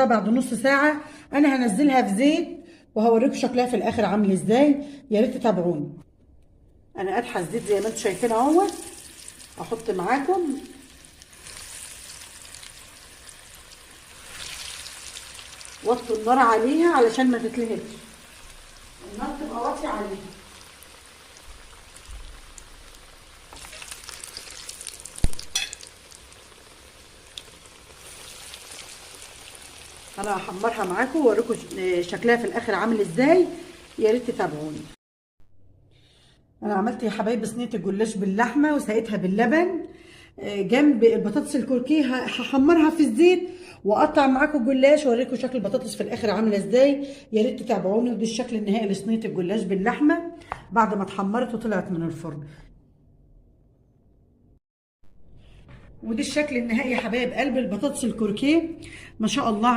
بعد نص ساعة. انا هنزلها في زيت وهوريكم شكلها في الاخر عامل ازاي، يا ريت تتابعوني. انا قادحة الزيت زي ما انتم شايفين اهوت، احط معاكم وطوا النار عليها علشان ما تتلهبش، النار تبقى واطية عليها. انا هحمرها معاكم واوريكم شكلها في الاخر عامل ازاي، يا ريت تتابعوني. انا عملت يا حبايبي صينية الجلاش باللحمه وسقيتها باللبن جنب البطاطس الكركيه، هحمرها في الزيت واقطع معاكم الجلاش واوريكم شكل البطاطس في الاخر عامله ازاي، يا ريت تتابعوني. ودي الشكل النهائي لصينيه الجلاش باللحمه بعد ما اتحمرت وطلعت من الفرن. ودي الشكل النهائي يا حبايب قلب البطاطس الكركيه، ما شاء الله